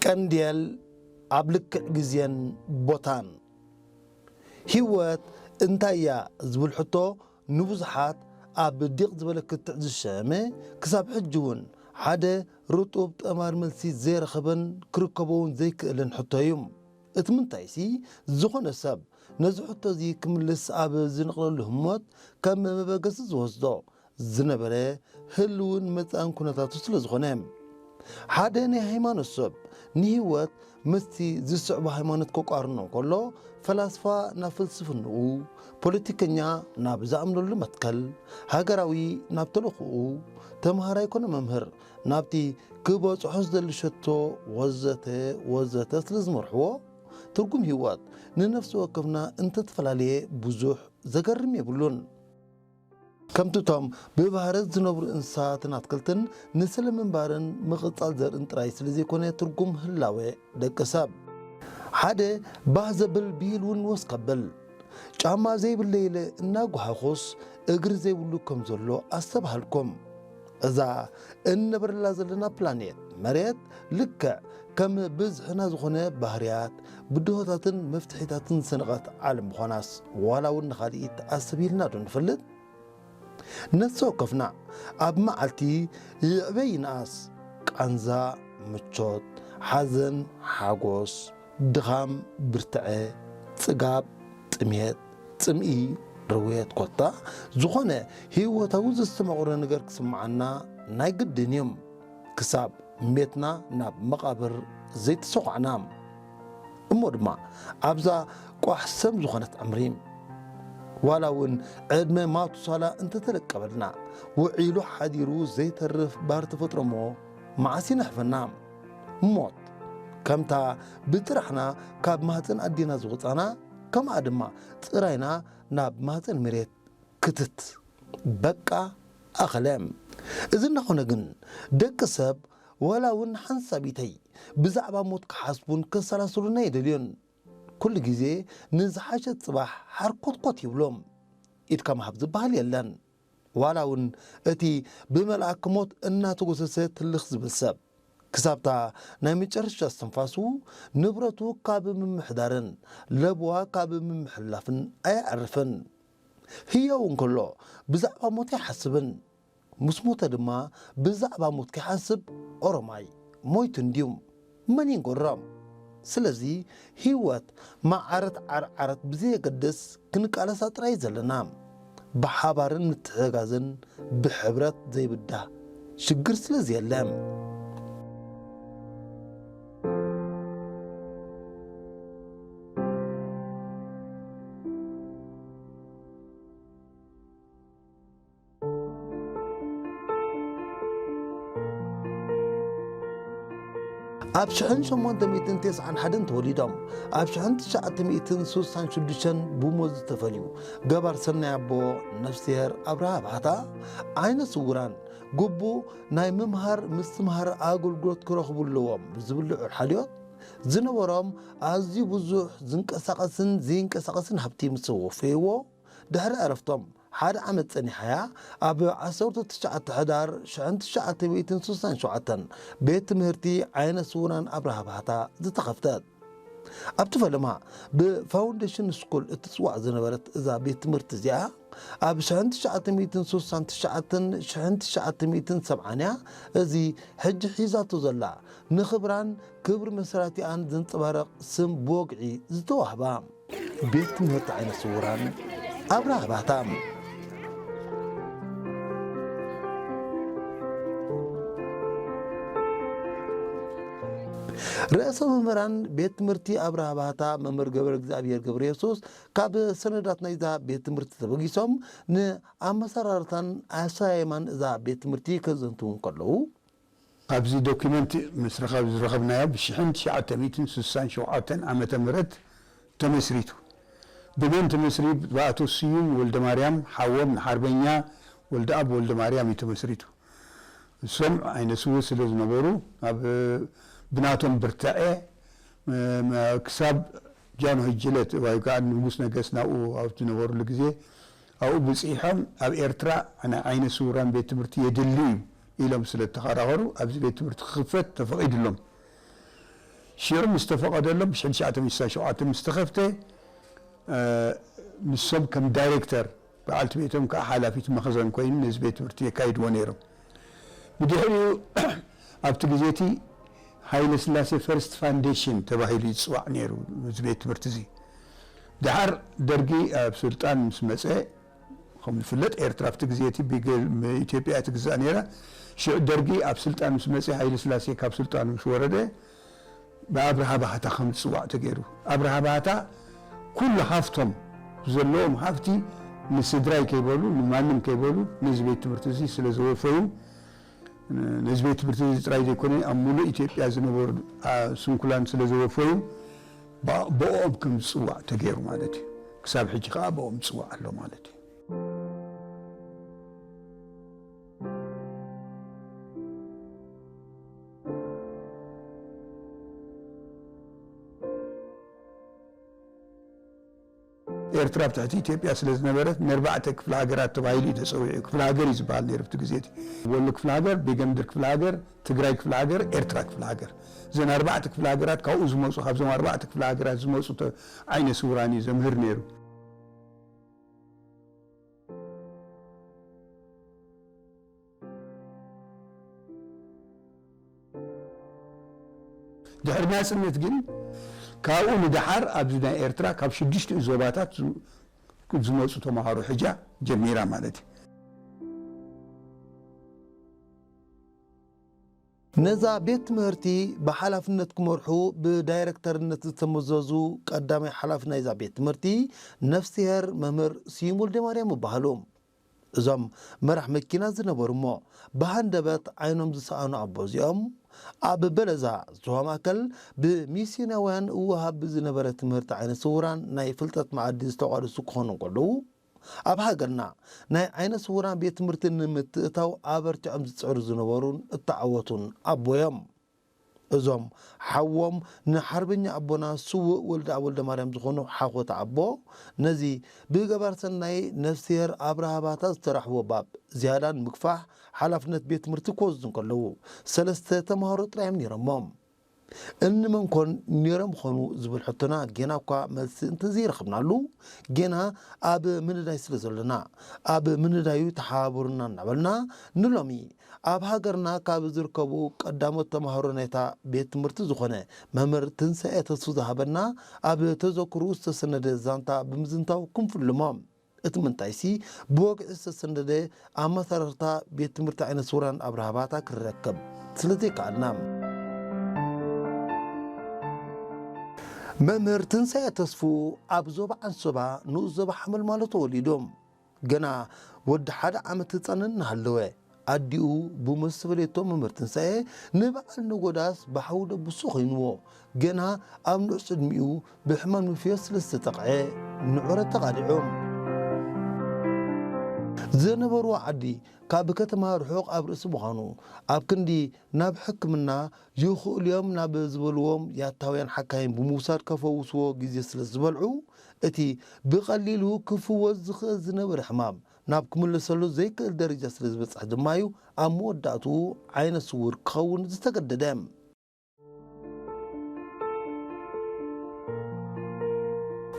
ቀንዴል ኣብ ልክዕ ግዜን ቦታን። ህይወት እንታይ እያ ዝብል ሕቶ ንብዙሓት ኣብ ዲቕ ዝበለ ክትዕ ዝሸመ፣ ክሳብ ሕጂ እውን ሓደ ርጡብ ጠማር መልሲ ዘይረኸበን ክርከቦ እውን ዘይክእልን ሕቶ እዩ። እቲ ምንታይሲ፣ ዝኾነ ሰብ ነዚ ሕቶ እዚ ክምልስ ኣብ ዝንቕለሉ ህሞት ከም መበገሲ ዝወስዶ ዝነበረ ህልውን መጻእን ኩነታቱ ስለ ዝኾነ። ሓደ ናይ ሃይማኖት ሰብ ንህይወት ምስቲ ዝስዕቦ ሃይማኖት ከቋርኖ እንከሎ፣ ፈላስፋ ናብ ፍልስፍንኡ፣ ፖለቲከኛ ናብ ዝኣምነሉ መትከል፣ ሃገራዊ ናብ ተልእኾኡ፣ ተምሃራይ ኮነ መምህር ናብቲ ክበጽሖ ዝደሊ ሸቶ ወዘተ ወዘተ ስለ ዝመርሕዎ፣ ትርጉም ህይወት ንነፍሲ ወከፍና እንተተፈላለየ ብዙሕ ዘገርም የብሉን። ከምቲ እቶም ብባህረት ዝነብሩ እንስሳትን ኣትክልትን ንስለ ምንባርን ምቕጻል ዘርእን ጥራይ ስለ ዘይኮነ ትርጉም ህላወ ደቂ ሰብ። ሓደ ባህ ዘብል ብሂል እውን ወስ ከብል። ጫማ ዘይብለይ ኢለ እናጓሃኹስ እግሪ ዘይብሉ ከም ዘሎ ኣስተብሃልኩም። እዛ እንነብረላ ዘለና ፕላኔት መሬት ልክዕ ከም ብዝሕና ዝኾነ ባህርያት፣ ብድሆታትን መፍትሒታትን ዝሰነቐት ዓለም ምዃናስ ዋላ እውን ንኻልኢት ኣሰቢልና ዶ ንፈልጥ? ነፍሲ ወከፍና ኣብ መዓልቲ ይዕበ ይንኣስ፣ ቃንዛ፣ ምቾት፣ ሓዘን፣ ሓጎስ፣ ድኻም፣ ብርትዐ፣ ጽጋብ፣ ጥሜት፣ ጽምኢ፣ ርውየት፣ ኮታ ዝኾነ ህይወታዊ ዘስተማቕሮ ነገር ክስምዓና ናይ ግድን እዩ። ክሳብ ሜትና ናብ መቓብር ዘይተሰኳዕና። እሞ ድማ ኣብዛ ቋሕ ሰም ዝኾነት ዕምሪ፣ ዋላ እውን ዕድመ ማቱሳላ እንተተለቀበልና፣ ውዒሉ ሓዲሩ ዘይተርፍ ባር ተፈጥሮ እሞ መዓስ ይነሕፈና? ሞት ከምታ ብጥራሕና ካብ ማህፀን ኣዴና ዝወፃና፣ ከምኣ ድማ ጥራይና ናብ ማህፀን መሬት ክትት። በቃ ኣኸለ። እዚ እናኾነ ግን ደቂ ሰብ ዋላ እውን ሓንሳቢተይ ብዛዕባ ሞት ክሓስቡን ከሰላስሉን ኣይደልዩን። ኩሉ ግዜ ንዝሓሸት ጽባሕ ሓርኮትኮት ይብሎም። ኢድካ ምሃብ ዝበሃል የለን። ዋላ እውን እቲ ብመልኣክ ሞት እናተጎሰሰ ትልኽ ዝብል ሰብ፣ ክሳብታ ናይ መጨረሻ እስትንፋሱ ንብረቱ ካብ ምምሕዳርን ለበዋ ካብ ምምሕላፍን ኣየዕርፍን። ህያው እንከሎ ብዛዕባ ሞት ኣይሓስብን። ምስ ሞተ ድማ ብዛዕባ ሞት ከይሓስብ ኦሮማይ ሞይቱ እንድዩ። መን ይንገሮም? ስለዚ ህይወት ማዕረት ዓርዓረት ብዘየገድስ ክንቃለሳ ጥራይ ዘለና። ብሓባርን ምትሕጋዝን ብሕብረት ዘይብዳህ ሽግር ስለ ዘየለ። ኣብ ሽሕን ሸሞንተ ሚእትን ተስዓን ሓደን ተወሊዶም፣ ኣብ ሽሕን ትሽዓተ ሚእትን ስሳን ሽዱሽተን ብሞት ዝተፈልዩ ገባር ሰናይ ኣቦ ነፍስሄር ኣብርሃ ባህታ፣ ዓይነ ስውራን ግቡእ ናይ ምምሃር ምስትምሃር ኣገልግሎት ክረኽቡ ኣለዎም ብዝብል ልዑል ሓልዮት ዝነበሮም ኣዝዩ ብዙሕ ዝንቀሳቐስን ዘይንቀሳቐስን ሃብቲ ምስ ወፈይዎ፣ ድሕሪ ዕረፍቶም ሓደ ዓመት ጸኒሓያ፣ ኣብ ዓሰርተ ትሽዓተ ሕዳር ሽሕን ትሽዓተ ሚእትን ስሳን ሸውዓተን ቤት ትምህርቲ ዓይነ ስውራን ኣብርሃ ባህታ ዝተኸፍተት። ኣብቲ ፈለማ ብፋውንዴሽን ስኩል እትጽዋዕ ዝነበረት እዛ ቤት ትምህርቲ እዚኣ፣ ኣብ ሽሕን ትሽዓተ ሚእትን ስሳን ትሽዓተን ሽሕን ትሽዓተ ሚእትን ሰብዓን እያ እዚ ሕጂ ሒዛቶ ዘላ ንኽብራን ክብሪ መስራቲኣን ዘንጸባርቕ ስም ብወግዒ ዝተዋህባ። ቤት ትምህርቲ ዓይነ ስውራን ኣብርሃ ባህታ። ርእሰ መምህራን ቤት ትምህርቲ ኣብርሃ ባህታ መምህር ገብረ እግዚኣብሔር ገብረ የሱስ፣ ካብ ሰነዳት ናይዛ ቤት ትምህርቲ ተበጊሶም ንኣመሰራርታን ኣሰያየማን እዛ ቤት ትምህርቲ ከዘንትዉ እንከለዉ፣ ኣብዚ ዶኪመንት ምስ ረኸብ-፣ ዝረኸብናዮ፣ ብሽሕን ትሽዓተ ሚእትን ስሳን ሸውዓተን ዓመተ ምህረት ተመስሪቱ። ብመን ተመስሪቱ? ብኣቶ ስዩም ወልደማርያም፣ ሓዎም ንሓርበኛ ወልደኣብ ወልደማርያም እዩ ተመስሪቱ። እሶም ዓይነ ስውር ስለ ዝነበሩ፣ ኣብ፣ ብናቶም ብርታዐ፣ ም-፣ ም-፣ ክሳብ ጃንሆይ ጅለት ወይ ከኣ ንጉስ ነገስት ናብኡ ኣብ ዝነበሩሉ ግዜ፣ ኣብኡ ብጺሖም፣ ኣብ ኤርትራ ናይ ዓይነ ስውራን ቤት ትምህርቲ የድሊ እዩ ኢሎም ስለ እተኸራኸሩ፣ ኣብዚ ቤት ትምህርቲ ክኽፈት ተፈቒድሎም። ሽዑ ምስ ተፈቐደሎም፣ ብሽሕን ትሽዓተ ሚእትን ስሳን ሸውዓተን ምስ ተኸፍተ፣ እ፣ ንሶም ከም ዳይሬክተር፣ በዓልቲ ቤቶም ከዓ ሓላፊት መኽዘን ኮይኑ ነዚ ቤት ትምህርቲ የካይድዎ ነይሮም። ብድሕሪኡ ኣብቲ ግዜ እቲ ሃይለ ስላሴ ፈርስት ፋንዴሽን ተባሂሉ ይፅዋዕ ነይሩ እዚ ቤት ትምህርቲ እዚ። ደሓር ደርጊ ኣብ ስልጣን ምስ መፀ፣ ከም ዝፍለጥ ኤርትራ ኣብቲ ግዜ እቲ ብገ-፣ ብኢትዮጵያ እያ ትግዛእ ነይራ። ሽዑ ደርጊ ኣብ ስልጣን ምስ መፀ፣ ሃይለ ስላሴ ካብ ስልጣኑ ምስ ወረደ፣ ብኣብርሃ ባህታ ከም ዝፅዋዕ ተገይሩ። ኣብርሃ ባህታ ኩሉ ሃፍቶም፣ ዘለዎም ሃፍቲ ንስድራይ ከይበሉ፣ ንማንም ከይበሉ ነዚ ቤት ትምህርቲ እዚ ስለ ዘወፈዩ፣ ነዚ ቤት ትምህርቲ እዚ ጥራይ ዘይኮነ ኣብ ሙሉእ ኢትዮጵያ ዝነበሩ፣ አ፣ ስንኩላን ስለ ዘወፈዩ፣ ብ-፣ ብኦም ከም ዝፅዋዕ ተገይሩ ማለት እዩ። ክሳብ ሕጂ ከዓ ብኦም ዝፅዋዕ ኣሎ ማለት እዩ። ኤርትራ ኣብ ትሕቲ ኢትዮጵያ ስለ ዝነበረት፣ ነርባዕተ ክፍለ ሃገራት ተባሂሉ እዩ ተጸዊዑ። ክፍለ ሃገር እዩ ዝበሃል ነይሩ ኣብቲ ግዜ እቲ። ወሎ ክፍለ ሃገር፣ ቤገምድር ክፍለ ሃገር፣ ትግራይ ክፍለ ሃገር፣ ኤርትራ ክፍለ ሃገር። እዘን ኣርባዕተ ክፍለ ሃገራት ካብኡ ዝመጹ፣ ካብዞም ኣርባዕተ ክፍለ ሃገራት ዝመጹ ተ-፣ ዓይነ ስውራን እዩ ዘምህር ነይሩ። ድሕሪ ናጽነት ግን ካብኡ ንደሓር ኣብዚ ናይ ኤርትራ ካብ ሽዱሽቲኡ ዞባታት ዝ-፣ ዝመጹ ተምሃሮ ሕጃ ጀሚራ ማለት እዩ። ነዛ ቤት ትምህርቲ ብሓላፍነት ክመርሑ ብዳይረክተርነት ዝተመዘዙ ቀዳማይ ሓላፊ ናይዛ ቤት ትምህርቲ ነፍስሄር መምህር ስዩም ወልደማርያም ይበሃሉ። እዞም መራሕ መኪና ዝነበሩ እሞ ብሃንደበት ዓይኖም ዝሰኣኑ ኣቦ እዚኦም፣ ኣብ በለዛ ዞባ ማእከል ብሚስዮናውያን እወሃብ ብዝነበረ ትምህርቲ ዓይነ ስውራን ናይ ፍልጠት መኣዲ ዝተቋደሱ ክኾኑ እንከለዉ፣ ኣብ ሃገርና ናይ ዓይነ ስውራን ቤት ትምህርቲ ንምትእታው ኣበርቲዖም ዝጽዕሩ ዝነበሩን እተዓወቱን ኣቦ እዮም። እዞም ሓዎም ንሓርበኛ ኣቦና ስዉእ ወልደኣብ ወልደማርያም ዝኾኑ ሓኾት ኣቦ፣ ነዚ ብገባር ሰናይ ነፍስሄር ኣብርሃ ባታ ዝተራሕዎ ባብ ዝያዳ ንምግፋሕ ሓላፍነት ቤት ትምህርቲ ክወስዱ እንከለዉ፣ ሰለስተ ተምሃሮ ጥራይ እዮም ነይሮሞ። እንመን ኮን ነይሮም ኾኑ ዝብል ሕቶና ጌና እኳ መልሲ እንተዘይረኽብናሉ፣ ጌና ኣብ ምንዳይ ስለ ዘሎና፣ ኣብ ምንዳዩ ተሓባበሩና እናበልና፣ ንሎሚ ኣብ ሃገርና ካብ ዝርከቡ ቀዳሞት ተምሃሮ ናይታ ቤት ትምህርቲ ዝኾነ መምህር ትንሳኤ ተስፉ ዝሃበና ኣብ ተዘክርኡ ዝተሰነደ ዛንታ ብምዝንታው ክንፍልሞ። እቲ ምንታይሲ ብወግዒ ዝተሰነደ ኣመሰራርታ ቤት ትምህርቲ ዓይነ ስውራን ኣብርሃ ባታ ክንረክብ ስለ ዘይከኣልና። መምህር ትንሳኤ ተስፉ ኣብ ዞባ ዓንሶባ ንኡስ ዞባ ሓመልማሎ ተወሊዱ። ገና ወዲ ሓደ ዓመት ህጻን እናሃለወ፣ ኣዲኡ ብሞት ዝተፈለየቶ መምህር ትንሳኤ ንበዓል ነጎዳስ ብሓዊ ደብሱ ኮይንዎ፣ ገና ኣብ ንኡስ ዕድሚኡ ብሕማም ንፍዮ ስለ ዝተጠቕዐ ንዑረት ተቓሊዑ። ዝነበርዎ ዓዲ ካብ ከተማ ርሑቕ ኣብ ርእሲ ምዃኑ፣ ኣብ ክንዲ ናብ ሕክምና ይኽእሉ እዮም ናብ ዝበልዎም ያታውያን ሓካይም ብምውሳድ ከፈውስዎ ግዜ ስለ ዝበልዑ፣ እቲ ብቐሊሉ ክፍወስ ዝኽእል ዝነበረ ሕማም ናብ ክምለሰሉ ዘይክእል ደረጃ ስለ ዝበጽሐ ድማ እዩ ኣብ መወዳእትኡ ዓይነ ስውር ክኸውን ዝተገደደ።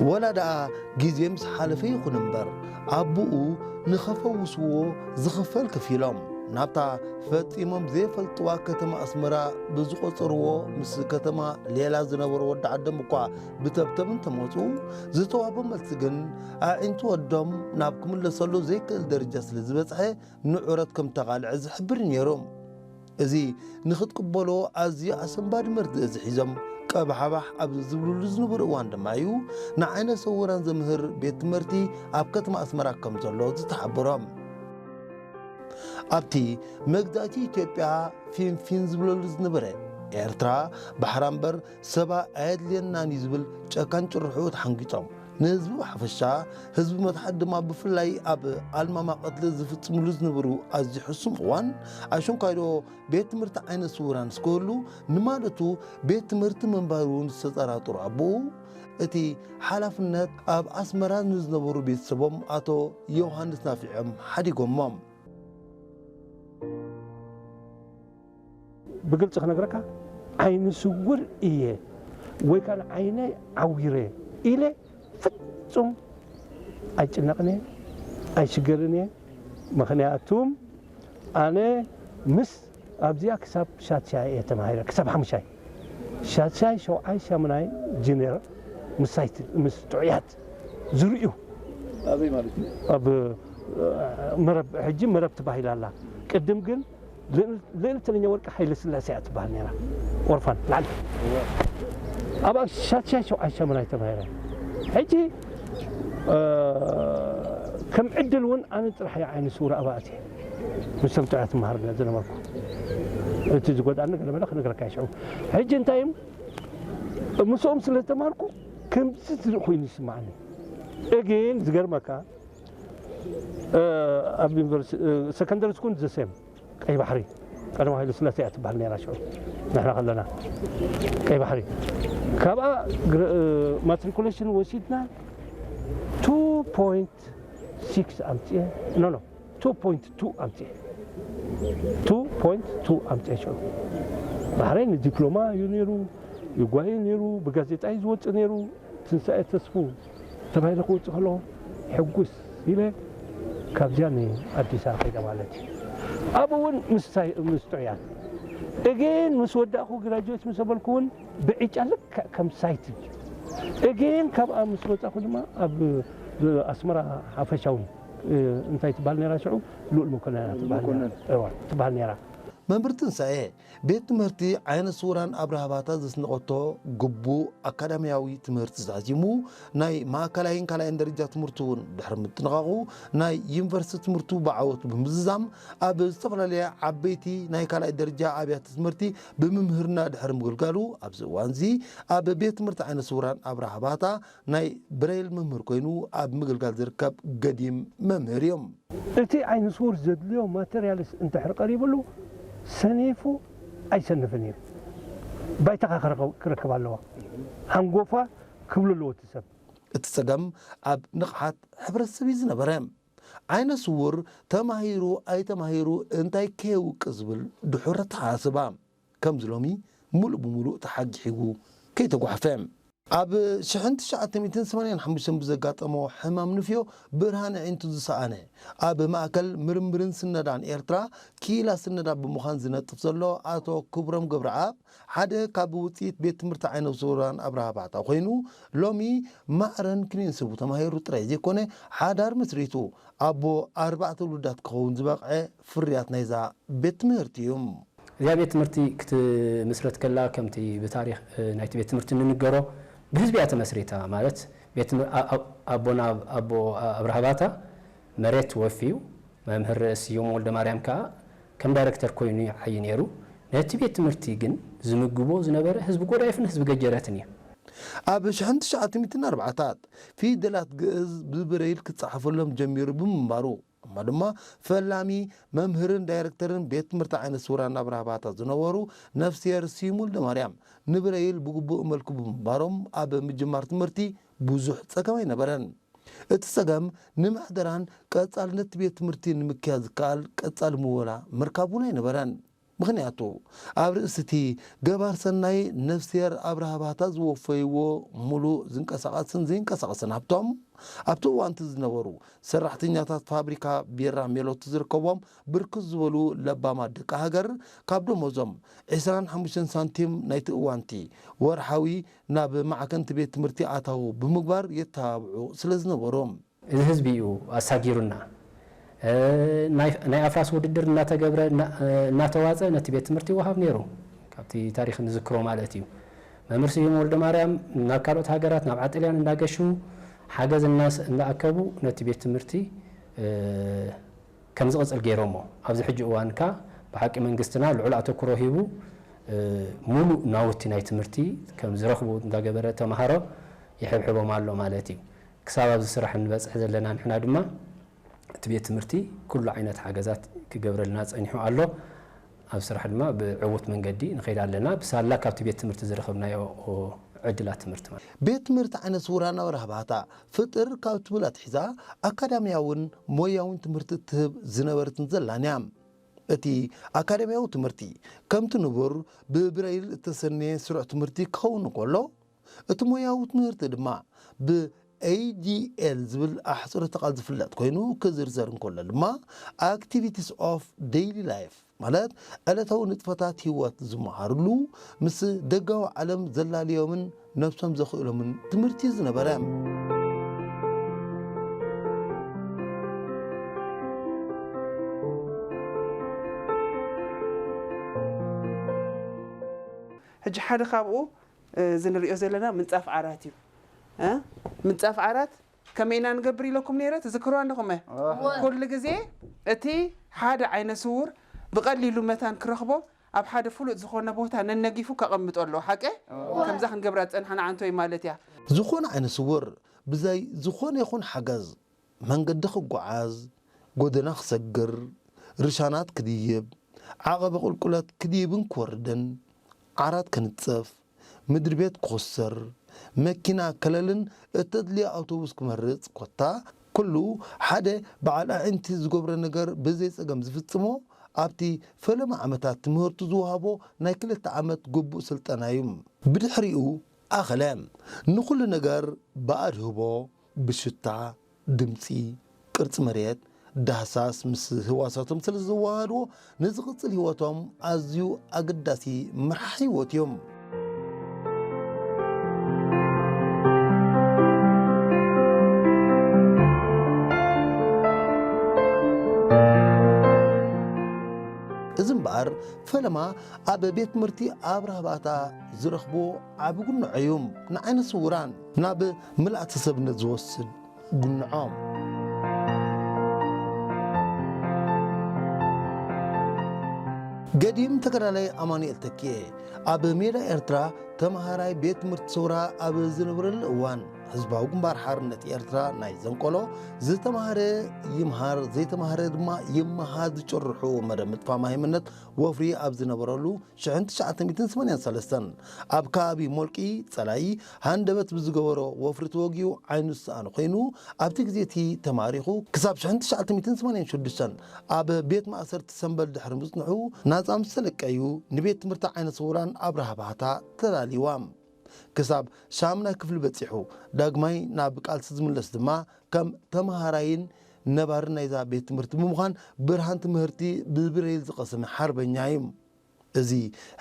ወላ ደኣ ግዜ ምስ ሓለፈ ይኹን እምበር፣ ኣቦኡ ንኸፈውስዎ ዝኽፈል ከፊሎም ናብታ ፈጺሞም ዘይፈልጥዋ ከተማ ኣስመራ ብዝቖጸርዎ ምስ ከተማ ሌላ ዝነበሩ ወዲ ዓዶም እኳ ብተብተብ እንተመጹ፣ ዝተዋህቦም መልሲ ግን ኣዒንቲ ወዶም ናብ ክምለሰሉ ዘይክእል ደረጃ ስለ ዝበጽሐ ንዑረት ከም ተቓልዐ ዝሕብር ነይሩ። እዚ ንኽትቅበሎ ኣዝዩ ኣሰንባዲ መርድእ እዚ ሒዞም ቀባሓባሕ ኣብ ዝብልሉ ዝነበሩ እዋን ድማ እዩ ንዓይነ ስውራን ዘምህር ቤት ትምህርቲ ኣብ ከተማ ኣስመራ ከም ዘሎ ዝተሓበሮም። ኣብቲ መግዛእቲ ኢትዮጵያ ፊንፊን ዝብለሉ ዝነበረ ኤርትራ ባሕራ እምበር ሰባ ኣየድልየናን እዩ ዝብል ጨካን ጭርሕኡ ተሓንጊጦም፣ ንህዝቢ ብሓፈሻ፣ ህዝቢ መትሓት ድማ ብፍላይ ኣብ ኣልማማ ቀትሊ ዝፍጽምሉ ዝነበሩ ኣዝዩ ሕሱም እዋን፣ ኣሽንኳይዶ ቤት ትምህርቲ ዓይነ ስውራን እስክህሉ ንማለቱ ቤት ትምህርቲ ምንባሩ እውን ዝተጠራጠሩ ኣቦኡ፣ እቲ ሓላፍነት ኣብ ኣስመራ ንዝነበሩ ቤተሰቦም ኣቶ ዮሃንስ ናፊዖም ሓዲጎሞም። ብግልፂ ክነግረካ ዓይኒ ስውር እየ ወይ ከዓ ዓይነይ ዓዊረ ኢለ ፍጹም ኣይጭነቕን እየ፣ ኣይሽገርን እየ። ምኽንያቱም ኣነ ምስ ኣብዚኣ ክሳብ ሻትሻይ እየ ተማሂረ፣ ክሳብ ሓሙሻይ። ሻትሻይ፣ ሸውዓይ፣ ሻሙናይ ጂኔር ምስ ሳይት፣ ምስ ጥዑያት ዝርእዩ ኣበይ ማለት እዩ? ኣብ መረብ፣ ሕጂ መረብ ትባሂል ኣላ። ቅድም ግን ልዕል-፣ ልዕልተኛ ወርቂ ሃይለ ስላሴ እያ ትበሃል ነይራ። ኦርፋን ላዕሊ። ኣብኣ ሻትሻይ፣ ሸውዓይ፣ ሻሙናይ ተማሂረ። ሕጂ ከም ዕድል እውን ኣነ ጥራሕ እየ ዓይነ ስውር ኣብኣ ኣትየ። ምስቶም ጥዑያት እመሃር ዝነበርኩ። እቲ ዝጎድኣኒ ገለ መለ ክነግረካ እየ ሽዑ። ሕጂ እንታይ እዮም፣ ምስኦም ስለ ዝተማርኩ ከምዚ ኮይኑ ይስማዓኒ። እግን ዝገርመካ፣ ኣብ ዩኒቨርሲ-፣ ሰከንደሪ ስኩል ዘሴም ቀይ ባሕሪ፣ ቀዳማዊ ሃይለ ስላሴ እያ ትበሃል ነይራ ሽዑ ንሕና ከለና። ቀይ ባሕሪ። ካብኣ ግረ-፣ ማትሪኩሌሽን ወሲድና ቱ ፖይንት ሲክስ ኣምፅኤ፣ ኖ፣ ኖ፣ ቱ ፖይንት ቱ ኣምፅኤ። ቱ ፖይንት ቱ ኣምፅኤ ሽዑ። ባሕረይ ንዲፕሎማ እዩ ነይሩ፣ ይጓየ ነይሩ፣ ብጋዜጣ እዩ ዝወፅእ ነይሩ። ትንሳኤ ተስፉ ተባሂለ ክወፅእ ከለኹ ሕጉስ ኢለ ካብዚኣ ንኣዲስ ኣበባ ከይደ ማለት እዩ። ኣብኡ እውን ምስ ሳይ-፣ ምስ ጥዑያት እግን ምስ ወዳእኩ ግራጁዌት ምስ ኣበልኩ እውን ብዕጫ ልክዕ ከም ሳይትድ እግን ካብኣ ምስ ወፃእኩ ድማ ኣብ ኣስመራ ሓፈሻዊ እንታይ ትበሃል ነይራ ሽዑ? ልኡል መኮነን እያ ትበሃል ነይራ። መኮነን። እዋ፣ ትበሃል ነይራ። መምህር ትንሳኤ፣ ቤት ትምህርቲ ዓይነ ስውራን ኣብርሃ ባታ ዘስነቐቶ ግቡእ ኣካዳሚያዊ ትምህርቲ ዛዚሙ፣ ናይ ማእከላይን ካልኣይን ደረጃ ትምህርቲ እውን ድሕሪ ምጥንቓቑ፣ ናይ ዩኒቨርሲቲ ትምህርቱ ብዓወት ብምዝዛም፣ ኣብ ዝተፈላለያ ዓበይቲ ናይ ካልኣይ ደረጃ ኣብያተ ትምህርቲ ብምምህርና ድሕሪ ምግልጋሉ፣ ኣብዚ እዋንዚ ኣብ ቤት ትምህርቲ ዓይነ ስውራን ኣብርሃ ባታ ናይ ብሬል መምህር ኮይኑ ኣብ ምግልጋል ዝርከብ ገዲም መምህር እዩ። እቲ ዓይነ ስውር ዘድልዮ ማተርያልስ እንድሕር ቀሪብሉ፣ ሰኒፉ ኣይሰንፍን እዩ። ባይታኻ ክረኸብ-፣ ክረክብ ኣለዎ። ሃንጎፋ ክብሉ ኣለዎ እቲ ሰብ። እቲ ጸገም ኣብ ንቕሓት ሕብረተሰብ እዩ ዝነበረ። ዓይነ ስውር ተማሂሩ ኣይተማሂሩ እንታይ ከየውቅስ ዝብል ድሑር ኣተሓሳስባ። ከምዚ ሎሚ ምሉእ ብምሉእ ተሓጊሒጉ ከይተጓሕፈ። ኣብ ሽሕን ትሽዓተ ሚእትን ሰማንያን ሓሙሽተን ብዘጋጠሞ ሕማም ንፍዮ ብርሃን ኣዒንቱ ዝሰኣነ፣ ኣብ ማእከል ምርምርን ስነዳን ኤርትራ ክኢላ ስነዳ ብምዃን ዝነጥፍ ዘሎ ኣቶ ክብሮም ገብረኣብ፣ ሓደ ካብ ውጽኢት ቤት ትምህርቲ ዓይነ ስውራን ኣብርሃ ባታ ኮይኑ፣ ሎሚ ማዕረን ክሊንስቡ ተማሂሩ ጥራይ ዘይኮነ፣ ሓዳር መስሪቱ፣ ኣቦ ኣርባዕተ ውሉዳት ክኸውን ዝበቕዐ ፍርያት ናይዛ ቤት ትምህርቲ እዩ። እዚኣ ቤት ትምህርቲ ክትምስረት ከላ፣ ከምቲ ብታሪኽ፣ እ፣ ናይቲ ቤት ትምህርቲ እንንገሮ፣ ብህዝቢ እያ ተመስሪታ። ማለት፣ ቤት ትምህር-፣ ኣ-፣ ኣ-፣ ኣቦና ኣብ-፣ ኣቦ ኣብርሃ ባታ መሬት ወፍዩ፣ መምህር ስዩም ወልደ ማርያም ከኣ ከም ዳይረክተር ኮይኑ ይዓዪ ነይሩ። ነቲ ቤት ትምህርቲ ግን ዝምግቦ ዝነበረ ህዝቢ ጎዳይፍን ህዝቢ ገጀረትን እዩ። ኣብ ሽሕን ትሽዓተ ሚእትን ኣርባዓታት ፊደላት ግእዝ ብብረይል ክጸሓፈሎም ጀሚሩ ብምንባሩ፣ እሞ ድማ ፈላሚ መምህርን ዳይረክተርን ቤት ትምህርቲ ዓይነ ስውራን ኣብርሃ ባታ ዝነበሩ ነፍስሄር ስዩም ወልደ ማርያም ንብረይል ብግቡእ መልክዑ ብምንባሮም ኣብ ምጅማር ትምህርቲ ብዙሕ ጸገም ኣይነበረን። እቲ ጸገም ንምሕደራን ቀጻልነት ቤት ትምህርቲ ንምክያድ ዝከኣል ቀጻሊ ምወላ ምርካብ እውን ኣይነበረን። ምኽንያቱ፣ ኣብ ርእሲ እቲ ገባር ሰናይ ነፍስሄር ኣብርሃ ባታ ዝወፈይዎ ሙሉእ ዝንቀሳቐስን ዘይንቀሳቐስን ሃብቶም፣ ኣብቲ እዋን እቲ ዝነበሩ ሰራሕተኛታት ፋብሪካ ቢራ ሜሎቲ ዝርከቦም ብርክት ዝበሉ ለባማት ደቂ ሃገር፣ ካብ ደሞዞም ዕስራን ሓሙሽተን ሳንቲም ናይቲ እዋንቲ ወርሓዊ ናብ ማዕከንቲ ቤት ትምህርቲ ኣታዊ ብምግባር የተባብዑ ስለ ዝነበሩ። እዚ ህዝቢ እዩ ኣሳጊሩና። እ፣ ናይ፣ ናይ ኣፍራስ ውድድር እናተገብረ፣ እና-፣ እ፣ እናተዋፀ ነቲ ቤት ትምህርቲ ይወሃብ ነይሩ። ካብቲ ታሪኽ ንዝክሮ ማለት እዩ። መምህር ስዩም ወልደ ማርያም ናብ ካልኦት ሃገራት፣ ናብ ዓጥልያን እንዳገሹ ሓገዝ እናስ-፣ እንዳኣከቡ ነቲ ቤት ትምህርቲ፣ እ፣ ከም ዝቕጽል ገይሮሞ። ኣብዚ ሕጂ እዋን ከኣ ብሓቂ መንግስትና ልዑል ኣተኩሮ ሂቡ፣ እ፣ ሙሉእ ናውቲ ናይ ትምህርቲ ከም ዝረኽቡ እንዳገበረ ተምሃሮ ይሕብሕቦም ኣሎ ማለት እዩ። ክሳብ ኣብዚ ስራሕ እንበጽሕ ዘለና ንሕና ድማ እቲ ቤት ትምህርቲ ኩሉ ዓይነት ሓገዛት ክገብረልና ጸኒሑ ኣሎ። ኣብ ስራሕ ድማ ብዕዉት መንገዲ ንኸይድ ኣለና። ብሳላ ካብቲ ቤት ትምህርቲ ዝረኸብናዮ ዕድላት ትምህርቲ ማለት። ቤት ትምህርቲ ዓይነ ስውራን ኣብርሃ ባታ ፍጥር ካብ ትብል ኣትሒዛ ኣካዳሚያውን ሞያውን ትምህርቲ እትህብ ዝነበረትን ዘላን እያ። እቲ ኣካዳሚያዊ ትምህርቲ ከምቲ ንቡር ብብረይል እተሰነየ ስሩዕ ትምህርቲ ክኸውን እንከሎ፣ እቲ ሞያዊ ትምህርቲ ድማ ብ A D L ዝብል ኣሕጽሮተ ቃል ዝፍለጥ ኮይኑ፣ ክዝርዘር እንከሎ ድማ Activities of Daily Life ማለት ዕለታዊ ንጥፈታት ህይወት ዝመሃርሉ፣ ምስ ደጋዊ ዓለም ዘላልዮምን ነብሶም ዘኽእሎምን ትምህርቲ ዝነበረ። ሕጂ ሓደ ካብኡ እዚ ንሪኦ ዘለና ምንፃፍ ዓራት እዩ። ምንፃፍ ዓራት ከመይ ኢና ንገብር ኢለኩም ነይረ ትዝክርዋ ኣለኹም? ኩሉ ግዜ እቲ ሓደ ዓይነ ስውር ብቐሊሉ መታን ክረኽቦ ኣብ ሓደ ፍሉጥ ዝኾነ ቦታ ነነጊፉ ከቐምጦ ኣለዎ። ሓቀ? ከምዛ ክንገብራ ዝፀንሓና ዓንቶይ ማለት እያ። ዝኾነ ዓይነ ስውር ብዘይ ዝኾነ ይኹን ሓገዝ መንገዲ ክጓዓዝ፣ ጎደና ክሰግር፣ ርሻናት ክድይብ፣ ዓቐበ ቁልቁለት ክድይብን ክወርድን፣ ዓራት ክንጽፍ፣ ምድሪ ቤት ክኹስር፣ መኪና ከለልን እተድልዮ ኣውቶቡስ ክመርጽ ኮታ፣ ኩሉ ሓደ በዓል ኣዒንቲ ዝገብሮ ነገር ብዘይ ጸገም ዝፍጽሞ ኣብቲ ፈለማ ዓመታት ትምህርቱ ዝወሃቦ ናይ ክልተ ዓመት ግቡእ ስልጠና እዩ። ብድሕሪኡ ኣኸለ። ንኹሉ ነገር ብኣድህቦ፣ ብሽታ፣ ድምጺ፣ ቅርጺ መሬት፣ ዳህሳስ ምስ ህዋሳቶም ስለ ዘወሃህድዎ ንዝቕጽል ህይወቶም ኣዝዩ ኣገዳሲ መርሓ ህይወት እዩ። እዚ እምበኣር ፈለማ ኣብ ቤት ትምህርቲ ኣብርሃ ባታ ዝረኽብዎ ዓቢ ጉንዖ እዩ። ንዓይነ ስውራን ናብ ምልኣተ ሰብነት ዝወስድ ጉንዖም። ገዲም ተጋዳላይ ኣማኑኤል ተኪኤ ኣብ ሜዳ ኤርትራ ተመሃራይ ቤት ትምህርቲ ሰውራ ኣብ ዝነበረሉ እዋን፣ ህዝባዊ ግንባር ሓርነት ኤርትራ ናይ ዘንቀሎ፣ ዝተማህረ ይምሃር ዘይተማህረ ድማ ይመሃር ዝጭርሑ መደብ ምጥፋእ ማህይምነት ወፍሪ ኣብ ዝነበረሉ ሽሕን ትሽዓተ ሚእትን ሰማንያን ሰለስተን ኣብ ከባቢ ሞልቂ ጸላኢ ሃንደበት ብዝገበሮ ወፍሪ ተወጊኡ ዓይኑ ዝሰኣነ ኮይኑ ኣብቲ ግዜ እቲ ተማሪኹ ክሳብ ሽሕን ትሽዓተ ሚእትን ሰማንያን ሽዱሽተን ኣብ ቤት ማእሰርቲ ሰምበል ድሕሪ ምጽንሑ ናጻ ምስ ተለቀ እዩ ንቤት ትምህርቲ ዓይነ ስውራን ኣብርሃ ባህታ ተላልይዋ። ክሳብ ሻምናይ ክፍሊ በጺሑ ዳግማይ ናብ ቃልሲ ዝምለስ ድማ ከም ተመሃራይን ነባርን ናይዛ ቤት ትምህርቲ ብምዃን ብርሃን ትምህርቲ ብብሬል ዝቐሰመ ሓርበኛ እዩ። እዚ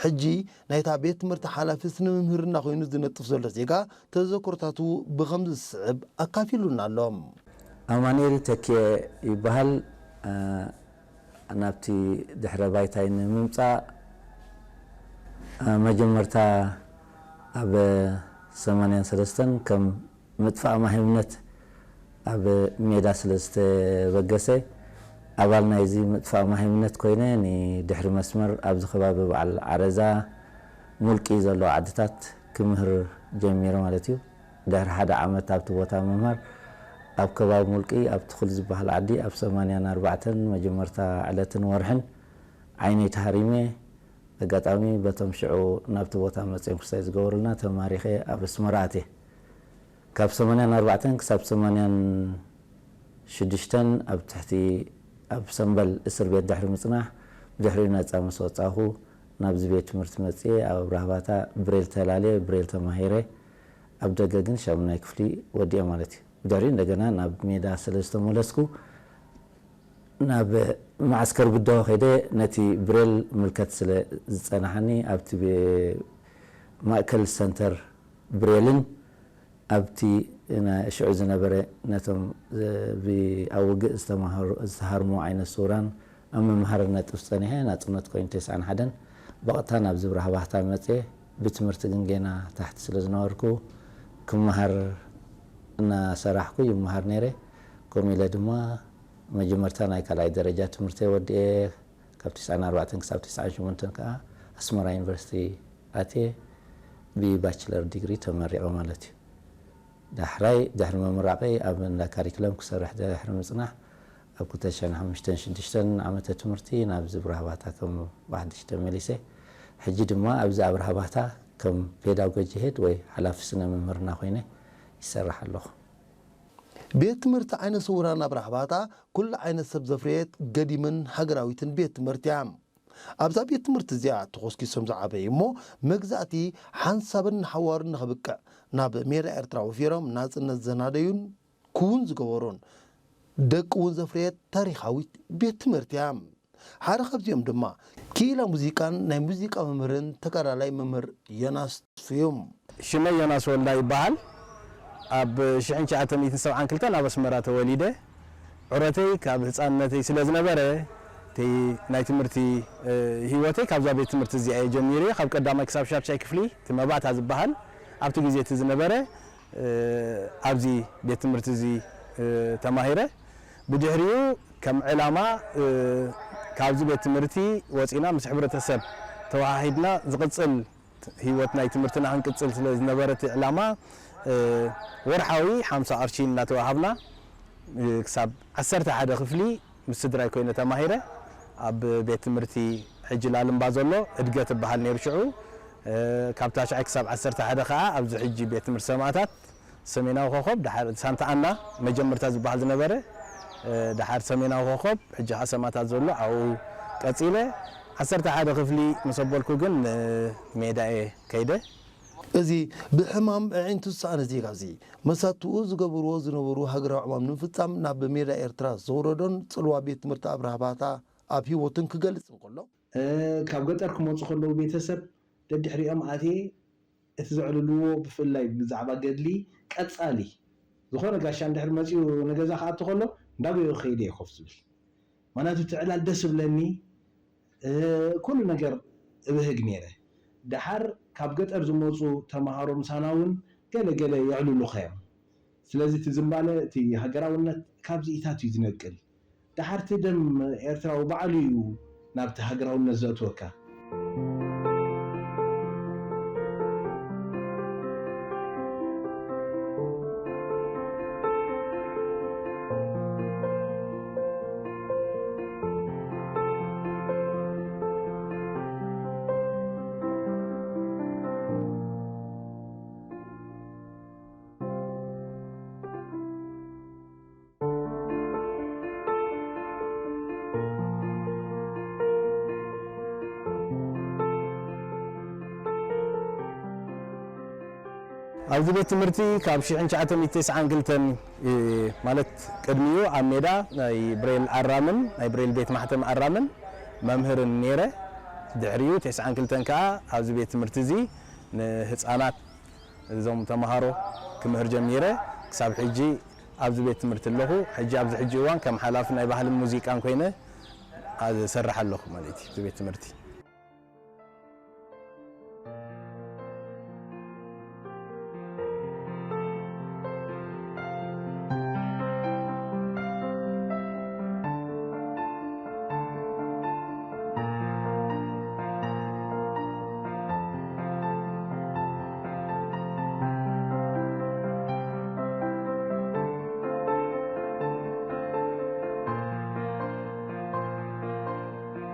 ሕጂ ናይታ ቤት ትምህርቲ ሓላፊ ስነ ምምህርና ኮይኑ ዝነጥፍ ዘሎ ዜጋ ተዘክሮታቱ ብኸምዚ ዝስዕብ ኣካፊሉና ኣሎ። ኣማኑኤል ተኪኤ ይበሃል። ናብቲ ድሕረ ባይታይ ንምምፃእ መጀመርታ ኣብ ሰማንያን ሰለስተን ከም ምጥፋእ ማህይምነት ኣብ ሜዳ ስለ ዝተበገሰ ኣባል ናይዚ ምጥፋእ ማህይምነት ኮይነ ንድሕሪ መስመር ኣብዚ ከባቢ በዓል ዓረዛ ሙልቂ ዘለዋ ዓድታት ክምህር ጀሚረ ማለት እዩ። ድሕሪ ሓደ ዓመት ኣብቲ ቦታ ምምሃር ኣብ ከባቢ ሙልቂ ኣብ ትኹል ዝበሃል ዓዲ ኣብ ሰማንያን ኣርባዕተን መጀመርታ ዕለትን ወርሕን ዓይነይ ተሃሪመ ኣጋጣሚ በቶም ሽዑ ናብቲ ቦታ መፅዮም ክስታይ ዝገበሩልና ተማሪኸ ኣብ ኣስመራ ኣትየ። ካብ ሰማንያን ኣርባዕተን ክሳብ ሰማንያን ሽዱሽተን ኣብ ትሕቲ ኣብ ሰምበል እስር ቤት ድሕሪ ምፅናሕ ብድሕሪኡ ነፃ ምስ ወፃኹ ናብዚ ቤት ትምህርቲ መፅየ ኣብ ኣብርሃ ባታ ብሬል ተላልየ ብሬል ተማሂረ ኣብ ደገ ግን ሻሙናይ ክፍሊ ወዲኤ ማለት እዩ። ብድሕሪኡ እንደገና ናብ ሜዳ ስለ ዝተመለስኩ ናብ ማዕስከር ብደሆ ከይደ ነቲ ብሬል ምልከት ስለ ዝፀናሓኒ ኣብቲ ማእከል ሰንተር ብሬልን ኣብቲ ሽዑ ዝነበረ ነቶም ኣብ ውግእ ዝተሃርሙ ዓይነት ስውራን ኣብ መምሃሪ ነጥፍ ፀኒሐ ናፅነት ኮይኑ ተስዓን ሓደን ብቐጥታ ናብ ዝብራህ ባህታ መፅየ። ብትምህርቲ ግን ጌና ታሕቲ ስለ ዝነበርኩ ክመሃር እናሰራሕኩ ይመሃር ነይረ። ከምኡ ኢለ ድማ መጀመርታ ናይ ካልኣይ ደረጃ ትምህርቲ ወዲኤ ካብ ትስዓን ኣርባዕተን ክሳብ ትስዓን ሸሞንተን ከዓ ኣስመራ ዩኒቨርሲቲ ኣትየ ብባችለር ዲግሪ ተመሪቐ ማለት እዩ። ዳሕራይ ድሕሪ ምምራቐይ ኣብ እንዳ ካሪክለም ክሰርሕ ድሕሪ ምፅናሕ ኣብ ክልተ ሽሕን ሓሙሽተን ሽዱሽተን ዓመተ ትምህርቲ ናብ ዝብራህ ባታ ከም ዋሕድሽ ተመሊሰ። ሕጂ ድማ ኣብዚ ኣብርሃ ባታ ከም ፔዳጎጂ ሄድ ወይ ሓላፊ ስነ ምምህርና ኮይነ ይሰርሕ ኣለኹ። ቤት ትምህርቲ ዓይነ ስውራን ኣብርሃ ባታ ኩሉ ዓይነት ሰብ ዘፍረየት ገዲምን ሃገራዊትን ቤት ትምህርቲ እያ። ኣብዛ ቤት ትምህርቲ እዚኣ ተኾስኪሶም ዝዓበዩ እሞ መግዛእቲ ሓንሳብን ንሓዋሩን ንኽብቅዕ ናብ ሜዳ ኤርትራ ወፊሮም ናጽነት ዘናደዩን ክውን ዝገበሩን ደቂ እውን ዘፍረየት ታሪኻዊት ቤት ትምህርቲ እያ። ሓደ ካብዚኦም ድማ ክኢላ ሙዚቃን ናይ ሙዚቃ መምህርን ተጋዳላይ መምህር ዮናስ ተስፉ እዩ። ሽመይ ዮናስ ወልዳ ይበሃል። ኣብ ሽሕን ትሽዓተ ሚእትን ሰብዓን ክልተን ኣብ ኣስመራ ተወሊደ። ዑረተይ ካብ ህፃንነተይ ስለ ዝነበረ እቲ ናይ ትምህርቲ እ፣ ህይወተይ ካብዛ ቤት ትምህርቲ እዚኣ እየ ጀሚረ። ካብ ቀዳማይ ክሳብ ሻድሻይ ክፍሊ እቲ መባእታ ዝበሃል ኣብቲ ግዜ እቲ ዝነበረ እ፣ ኣብዚ ቤት ትምህርቲ እዚ እ፣ ተማሂረ። ብድሕሪኡ ከም ዕላማ እ፣ ካብዚ ቤት ትምህርቲ ወፂና ምስ ሕብረተሰብ ተወሃሂድና ዝቕፅል ህይወት ናይ ትምህርትና ክንቅፅል ስለ ዝነበረ እቲ ዕላማ እ፣ ወርሓዊ ሓምሳ ቅርሺ እናተዋሃብና እ፣ ክሳብ ዓሰርተ ሓደ ክፍሊ ምስ ስድራይ ኮይነ ተማሂረ። ኣብ ቤት ትምህርቲ ሕጂ ላልምባ ዘሎ እድገት ይበሃል ነይሩ ሽዑ። እ፣ ካብ ታሽዓይ ክሳብ ዓሰርተ ሓደ ከዓ ኣብዚ ሕጂ ቤት ትምህርቲ ሰማእታት ሰሜናዊ ኮኸብ፣ ድሓር ሳንታ ኣና መጀመርታ ዝበሃል ዝነበረ፣ እ፣ ድሓር ሰሜናዊ ኮኸብ፣ ሕጂ ከዓ ሰማእታት ዘሎ ኣብኡ ቀጺለ። ዓሰርተ ሓደ ክፍሊ ምስ ኣበልኩ ግን ንሜዳ እየ ከይደ። እዚ ብሕማም ኣዒንቱ ዝሰኣነ ዜጋ እዚ መሳትኡ ዝገብርዎ ዝነበሩ ሃገራዊ ዕማም ንምፍጻም ናብ ሜዳ ኤርትራ ዘውረዶን ጽልዋ ቤት ትምህርቲ ኣብርሃ ባታ ኣብ ህይወቱን ክገልጽ እንከሎ፣ እ፣ ካብ ገጠር ክመጹ ከለዉ ቤተሰብ ደድሕሪኦም ኣትየ እቲ ዘዕልልዎ ብፍላይ ብዛዕባ ገድሊ ቀጻሊ ዝኾነ ጋሻ እንድሕር መጺኡ ንገዛ ክኣቱ ከሎ እንዳጎየኹ ከይደ እየ ኮፍ ዝብል። ምኽንያቱ እቲ ዕላል ደስ እብለኒ፣ እ፣ ኩሉ ነገር እብህግ ነይረ። ደሓር ካብ ገጠር ዝመጹ ተመሃሮ ምሳና እውን ገለ ገለ የዕልሉኻ እዮም። ስለዚ እቲ ዝንባለ፣ እቲ ሃገራውነት ካብዚ ኢታት እዩ ዝነቅል። ደሓር እቲ ደም ኤርትራዊ ባዕሉ እዩ ናብቲ ሃገራውነት ዘእትወካ። ኣብዚ ቤት ትምህርቲ ካብ ሽሕን ትሽዓተ ሚእትን ተስዓን ክልተን፣ እ፣ ማለት ቅድሚኡ ኣብ ሜዳ ናይ ብሬል ኣራምን ናይ ብሬል ቤት ማሕተም ኣራምን መምህርን ነይረ። ድሕሪኡ ተስዓን ክልተን ከኣ ኣብዚ ቤት ትምህርቲ እዚ ንህጻናት እዞም ተምሃሮ ክምህር ጀሚረ። ክሳብ ሕጂ ኣብዚ ቤት ትምህርቲ ኣለኹ። ሕጂ ኣብዚ ሕጂ እዋን ከም ሓላፊ ናይ ባህልን ሙዚቃን ኮይነ እሰርሕ ኣለኹ ማለት እዩ፣ እዚ ቤት ትምህርቲ።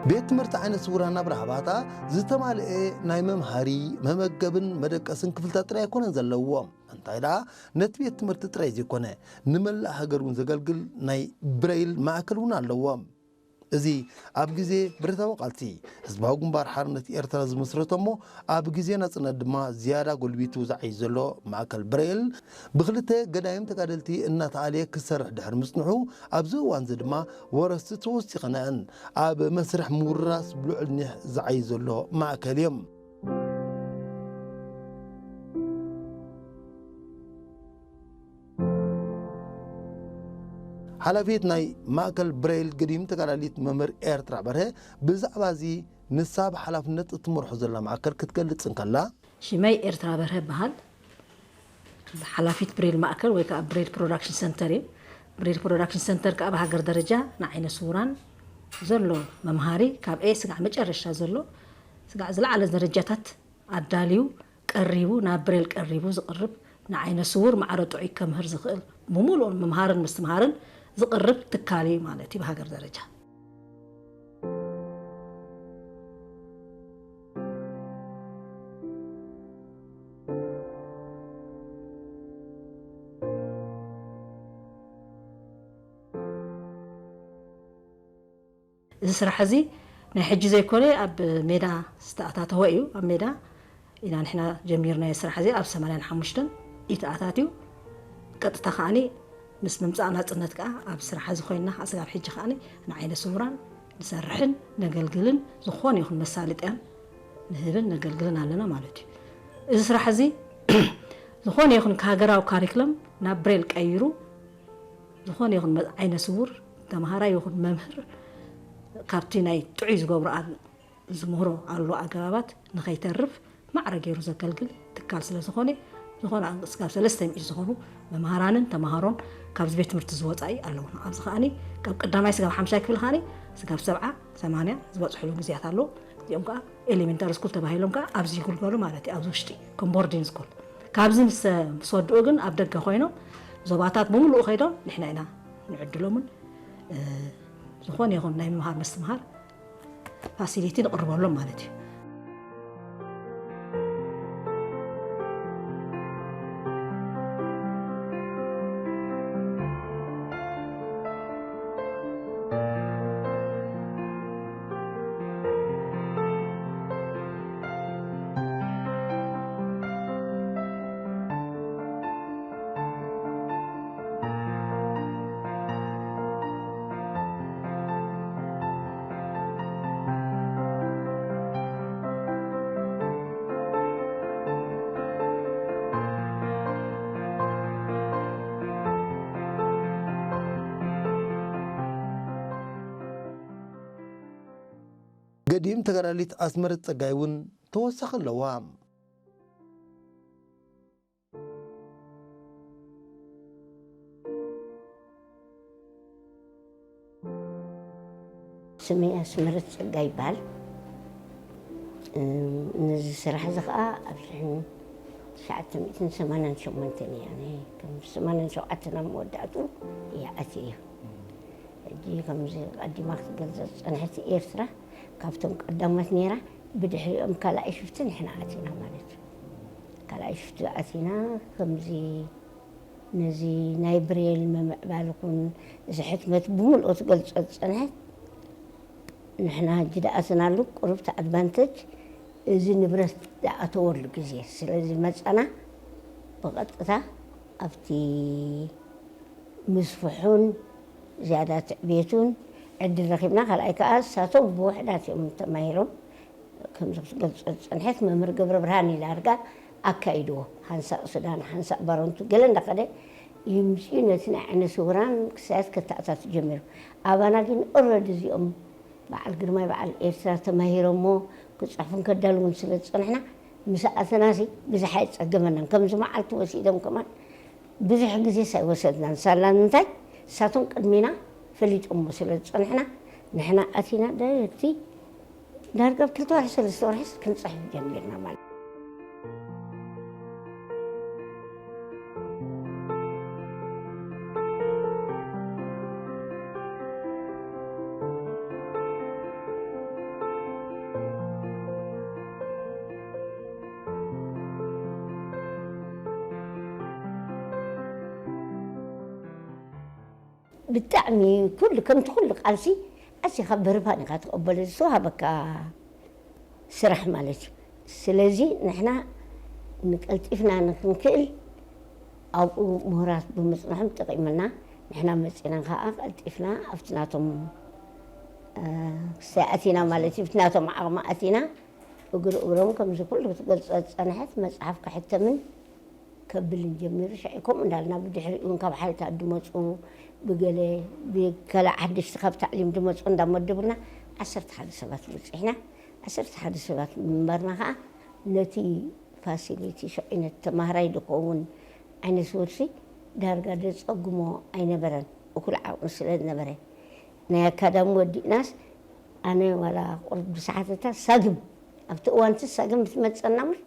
ቤት ትምህርቲ ዓይነ ስውራን ኣብርሃ ባታ ዝተማልኤ ናይ መምሃሪ፣ መመገብን መደቀስን ክፍልታት ጥራይ ኣይኮነን ዘለዎም። እንታይ ደኣ፣ ነቲ ቤት ትምህርቲ ጥራይ ዘይኮነ፣ ንመላእ ሃገር እውን ዘገልግል ናይ ብረይል ማእከል እውን ኣለዎም። እዚ ኣብ ግዜ ብረታዊ ቃልሲ ህዝባዊ ግንባር ሓርነት ኤርትራ ዝመስረቶ እሞ፣ ኣብ ግዜ ናጽነት ድማ ዝያዳ ጎልቢቱ ዝዓይ ዘሎ ማእከል ብረይል፣ ብክልተ ገዳይም ተጋደልቲ እናተኣልየ ክሰርሕ ድሕሪ ምጽንሑ፣ ኣብዚ እዋንዚ ድማ ወረስቲ ተወሲኽናን ኣብ መስርሕ ምውርራስ ብልዑል ኒሕ ዝዓይ ዘሎ ማእከል እዩ። ሓላፊት ናይ ማእከል ብሬል ገዲም ተጋዳሊት መምህር ኤርትራ በርሀ ብዛዕባ እዚ ንሳ ብሓላፍነት እትመርሖ ዘላ ማእከል ክትገልጽ እንከላ፣ ሽመይ ኤርትራ በርሀ ይበሃል። ሓላፊት ብሬል ማእከል ወይ ከዓ ብሬል ፕሮዳክሽን ሰንተር እየ። ብሬል ፕሮዳክሽን ሰንተር ከዓ ብሃገር ደረጃ ንዓይነ ስውራን ዘሎ መምሃሪ ካብ ኤ ስጋዕ መጨረሻ ዘሎ ስጋዕ ዝለዓለ ደረጃታት ኣዳልዩ ቀሪቡ፣ ናብ ብሬል ቀሪቡ ዝቕርብ ንዓይነ ስውር ማዕረ ጥዑይ ከምህር ዝኽእል ብምሉኡ ምምሃርን ምስትምሃርን ዝቕርብ ትካል እዩ ማለት እዩ ብሃገር ደረጃ። እዚ ስራሕ እዚ ናይ ሕጂ ዘይኮነ ኣብ ሜዳ ዝተኣታተወ እዩ። ኣብ ሜዳ ኢና ንሕና ጀሚርናዮ ስራሕ እዚ ኣብ ሰማንያን ሓሙሽተን ይተኣታትዩ። ቀጥታ ከዓኒ ምስ ምምጻእ ናጽነት ከኣ ኣብ ስራሕ እዚ ኮይንና ከኣ ስጋብ ሕጂ ከዓኒ ንዓይነ ስውራን ንሰርሕን ነገልግልን ዝኾነ ይኹን መሳለጥያን ንህብን ነገልግልን ኣለና ማለት እዩ። እዚ ስራሕ እዚ ዝኾነ ይኹን ሃገራዊ ካሪክለም ናብ ብሬል ቀይሩ ዝኾነ ይኹን መ-፣ ዓይነ ስውር ተምሃራይ ይኹን መምህር ካብቲ ናይ ጥዑይ ዝገብሮ ኣብ ዝምህሮ ኣሎ ኣገባባት ንኸይተርፍ ማዕረ ገይሩ ዘገልግል ትካል ስለ ዝኾነ፣ ዝኾነ ስጋብ ሰለስተ ሚእቲ ዝኾኑ መምሃራንን ተምሃሮን ካብዚ ቤት ትምህርቲ ዝወፃኢ ኣለዉና። ኣብዚ ከዓኒ ካብ ቀዳማይ ስጋብ ሓምሻይ ክፍሊ ከዓኒ ስጋብ ሰብዓ ሰማንያ ዝበፅሕሉ ግዜያት ኣለዉ። እዚኦም ከዓ ኤሌሜንታሪ ስኩል ተባሂሎም ከዓ ኣብዚ ይግልገሉ ማለት እዩ። ኣብዚ ውሽጢ ከም ቦርዲንግ ስኩል ካብዚ ምስ ምስ ወድኡ ግን ኣብ ደገ ኮይኖም ዞባታት ብምሉኡ ከይዶም ንሕና ኢና ንዕድሎምን እ፣ ዝኾነ ይኹን ናይ ምምሃር ምስትምሃር ፋሲሊቲ ንቕርበሎም ማለት እዩ። ገዲም ተጋዳሊት ኣስመረት ጸጋይ እውን ተወሳኺ ኣለዋ። ስመይ ኣስመረት ጸጋ ይበሃል። እም፣ ነዚ ስራሕ እዚ ኸኣ ኣብ ሽሕን ትሽዓተ ሚእትን ሰማንያን ሸሞንተን እያ። ኣነ ከም ሰማንያን ሸውዓተን ኣብ መወዳእትኡ እያ ኣትየ። ሕጂ ከምዚ ቀዲማ ክትገልጸ ዝጸንሐት ኤርትራ ካብቶም ቀዳሞት ነይራ፣ ብድሕሪኦም ካልኣይ ሽፍቲ ንሕና ኣቲና ማለት እዩ። ካልኣይ ሽፍቲ ኣቲና ከምዚ ነዚ ናይ ብሬል ምምዕባል ይኹን እዚ ሕትመት ብምልኦ ትገልጾ ዝጸንሐት ንሕና ሕጂ ደኣ ኣተናሉ ቁሩብ እቲ ኣድቫንተጅ እዚ ንብረት ዝኣተወሉ ግዜ ስለ ዝመጸና ብቐጥታ ኣብቲ ምስፍሑን ዝያዳ ትዕቤቱን ዕድል ረኺብና። ካልኣይ ከኣ ንሳቶም ብውሕዳት እዮም ተማሂሮም። ከምዚ ክትገልጾ ዝጸንሐት መምህር ገብረ ብርሃን እዩ ዳርጋ ኣካይድዎ። ሓንሳእ ሱዳን፣ ሓንሳእ ባረንቱ፣ ገለ እንዳኸደ ይምጽኡ ነቲ ናይ ዓይነ ስውራን ክሳያት ከተኣታቱ ጀሚሩ። ኣባና ግን ኦረዲ እዚኦም በዓል ግርማይ በዓል ኤርትራ ተማሂሮሞ ክጽሕፉን ከዳልውን ስለ ዝጸንሕና ምስ ኣተናሲ ብዙሕ ኣይጸገመናን። ከምዚ መዓልቲ ወሲዶም ከማን ብዙሕ ግዜስ ኣይወሰድናን። ሳላ ንምንታይ ንሳቶም ቅድሚና ፈሊጦሞ ስለ ዝጸንሕና ንሕና ኣቲና ዳይሬክቲ ዳርጋ ኣብ ክልተ ወርሒ ሰለስተ ወርሒስ ክንጽሕፍ ጀሚርና ማለት እዩ። ብጣዕሚ ኩሉ ከምቲ ኩሉ ቃልሲ ኣዚኻ በርባን ኢኻ ትቕበሎ፣ ዝተዋሃበካ ስራሕ ማለት እዩ። ስለዚ ንሕና ንቀልጢፍና ንክንክእል ኣብኡ ምሁራት ብምጽንሖም ጠቒሙና፣ ንሕና መጺና ከኣ ቀልጢፍና ኣብቲ ናቶም፣ እ፣ ክሳይ ኣቲና ማለት እዩ፣ ኣብቲ ናቶም ዓቕሚ ኣቲና እግሪ እግሮም ከምዚ ኩሉ ክትገልጾ ዝጸንሐት መጽሓፍ ክሕተምን ከብልን ጀሚሩ። ሽዑ ከምኡ እንዳልና ብድሕሪኡ እውን ካብ ሓይልታት ዝመፁ ብገለ ብከላእ ሓደሽቲ ካብ ታዕሊም ዝመፁ እንዳመደቡና ዓሰርተ ሓደ ሰባት በፂሕና። ዓሰርተ ሓደ ሰባት ምንባርና ከዓ ነቲ ፋሲሊቲ ሽዑ ነቲ ተማሃራይ ዝኸውን ዓይነት ወርሲ ዳርጋ ዘፀግሞ ኣይነበረን፣ እኩል ዓቕሚ ስለ ዝነበረ። ናይ ኣካዳሚ ወዲእናስ ኣነ ዋላ ቁሩብ ብሰሓተታ ሳግም ኣብቲ እዋንቲ ሳግም ትመፀና ምሽ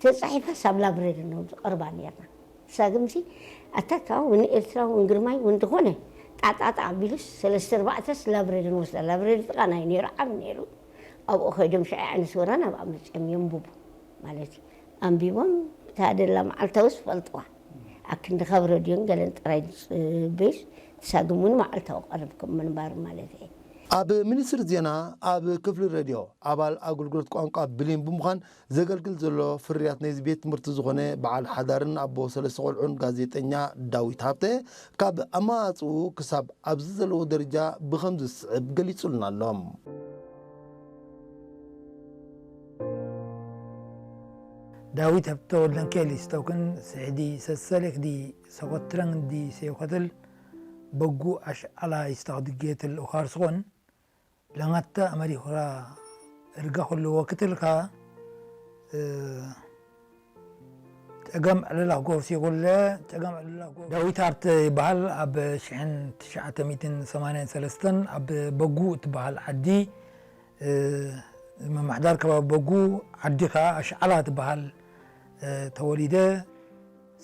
ተፃሒፋስ ኣብ ላብረሪ ነው ዝቐርባ ነርና። ሳግምሲ ኣታ ካብ እውን ኤርትራ እውን ግርማይ እውን ዝኾነ ጣጣጣ ኣቢሉስ ሰለስተ ኣርባዕተስ ላብረሪ ንወስዳ። ላብረሪ ጥቓ ናይ ነይሩ ዓብ ነይሩ። ኣብኡ ከይዶም ሽዑ ዓይነ ስውራን ኣብኣ መፅኦም የንብቡ ማለት እዩ። ኣንቢቦም እታ ደላ መዓልታዊ ዝፈልጥዋ ኣክንዲ ካብ ረድዮን ገለን ጥራይ ዝፅበዩስ ሳግም እውን መዓልታዊ ቀርብ ከም ምንባሩ ማለት እየ። ኣብ ሚኒስትሪ ዜና ኣብ ክፍሊ ሬድዮ ኣባል ኣገልግሎት ቋንቋ ብሌን ብምዃን ዘገልግል ዘሎ ፍርያት ናይዚ ቤት ትምህርቲ ዝኾነ በዓል ሓዳርን ኣቦ ሰለስተ ቆልዑን ጋዜጠኛ ዳዊት ሃብተ ካብ ኣመጻጽኡ ክሳብ ኣብዚ ዘለዎ ደረጃ ብኸምዚ ዝስዕብ ገሊጹልና ኣሎ። ዳዊት ሀብተ ወልደንኬል ይስተውክን ስሕዲ ሰሰሌክ ዲ ሰቆትረን ዲ ሴኮትል በጉ ኣሽዓላ ይስተኽድጌትል ኡኻር ስኾን ለማተ ኣመሪኹራ እርጋ ኩሉ ወክትልካ ጸገም ዕልላ ጎፍ ሲጉለ ጸገም ዕልላ ጎፍ ዳዊት ሃብተ ይበሃል። ኣብ ሽሕን ትሽዓተ ሚእትን ሰማንያን ሰለስተን ኣብ በጉ እትበሃል ዓዲ ምምሕዳር ከባቢ በጉ ዓዲ ከዓ ኣሽዓላ ትበሃል ተወሊደ።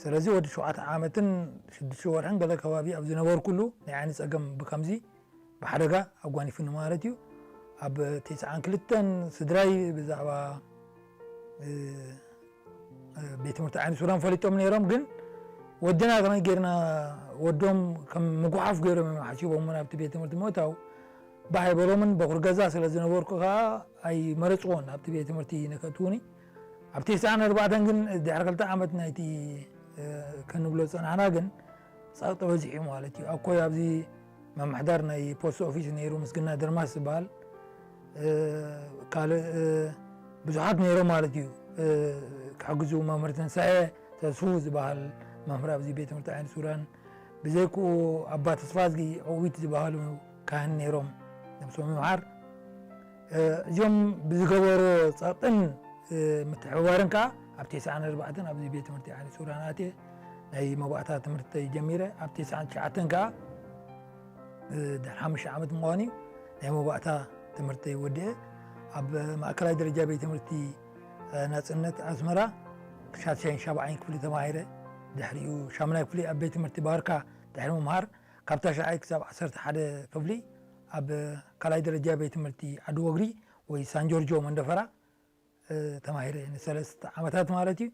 ስለዚ ወዲ ሸውዓተ ዓመትን ሽዱሽተ ወርሕን ገለ ከባቢ ኣብ ዝነበርኩሉ ናይ ዓይኒ ጸገም ብከምዚ ብሓደጋ ኣጓኒፉኒ ማለት እዩ። ኣብ ተስዓን ክልተን ስድራይ ብዛዕባ ቤት ትምህርቲ ዓይኒ ሱራን ፈሊጦም ነይሮም። ግን ወድና ከመይ ጌርና ወዶም ከም ምጉሓፍ ገይሮም እዮም ሓሲቦም ናብቲ ቤት ትምህርቲ ምእታው ባህ ኣይበሎምን። በኹር ገዛ ስለ ዝነበርኩ ከዓ ኣይመረፅዎን ናብቲ ቤት ትምህርቲ ንከእትውኒ። ኣብ ተስዓን ኣርባዕተን ግን ድሕሪ ክልተ ዓመት ናይቲ ከንብሎ ዝፀናሕና ግን ጸቕጢ በዚሑ ማለት እዩ። ኣኮይ ኣብዚ መምሕዳር ናይ ፖስት ኦፊስ ነይሩ ምስግና ድርማስ ዝበሃል ካልእ ብዙሓት ነይሮም ማለት እዩ። ክሕግዙ መምህር ትንሳኤ ተስፉ ዝበሃል መምህር ኣብዚ ቤት ትምህርቲ ዓይኒ ሱራን ብዘይክኡ ኣባ ተስፋዝጊ ዕዊት ዝበሃሉ ካህን ነይሮም ነብሶም ይምሓር። እዚኦም ብዝገበሮ ጸቕጥን ምትሕብባርን ከዓ ኣብ ተስዓን ኣርባዕተን ኣብዚ ቤት ትምህርቲ ዓይኒ ሱራን ኣትየ ናይ መባእታ ትምህርተይ ጀሚረ። ኣብ ተስዓን ትሽዓተን ከዓ ድሕሪ ሓሙሽተ ዓመት ምዃኑ እዩ ናይ መባእታ ትምህርተይ ወዲአ ኣብ ማእከላይ ደረጃ ቤት ትምህርቲ ናጽነት ኣስመራ ሻድሻይን ሻብዓይን ክፍሊ ተማሂረ። ድሕሪኡ ሻምናይ ክፍሊ ኣብ ቤት ትምህርቲ ባርካ ድሕሪ ምምሃር ካብ ታሽዓይ ክሳብ ዓሰርተ ሓደ ክፍሊ ኣብ ካልኣይ ደረጃ ቤት ትምህርቲ ዓዲ ወግሪ ወይ ሳን ጆርጆ መንደፈራ ተማሂረ ንሰለስተ ዓመታት ማለት እዩ።